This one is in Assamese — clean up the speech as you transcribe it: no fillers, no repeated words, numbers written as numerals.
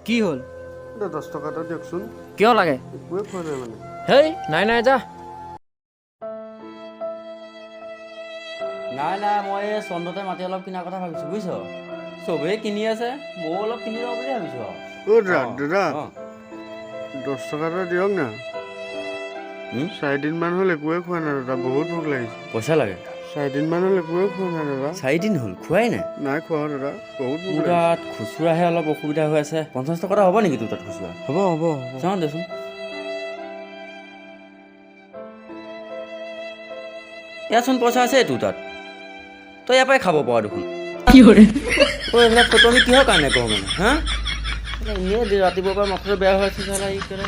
কি হ'ল? 10 টকা এটা দিয়কচোন। কিয় লাগে? একোৱে খোৱা নাই মানে। হেই, নাই নাই, যা। নাই নাই, মই এই চন্দতে মাটি অলপ কিনাৰ কথা ভাবিছোঁ, বুজিছ? চবেই কিনি আছে, ময়ো অলপ কিনি লওঁ বুলি ভাবিছোঁ আৰু। অ' দাদা, দাদা। অঁ। 10 টকা এটা দিয়ক না। হুম? 4 দিনমান হ'ল, একোৱে খোৱা নাই দাদা, বহুত ভোক লাগিছে। পইচা লাগে? 4 দিনমান হ'ল, একোৱে খোৱা নাই দাদা। 4 দিন হ'ল খোৱাই নাই? নাই খোৱা দাদা, বহুত ভোক মোৰ লাগিছে। তাত খুচুৰাহে অলপ অসুবিধা হৈ আছে। 50 টকা এটা হ'ব নেকি তোৰ তাত খুচুৰা? হ'ব হ'ব হ'ব। চাওঁ দেচোন। ইয়াতচোন পইচা আছে তোৰ তাত, তই ইয়াৰ পৰাই খাব পাৰ দেখোন। তই এইবিলাক ফটোৱামি কিহৰ কাৰণে কওঁ মানে? হা, এনেই ৰাতিপুৱাৰ পৰা মাথাটো বেয়া হৈ আছে চালা ই কেলা।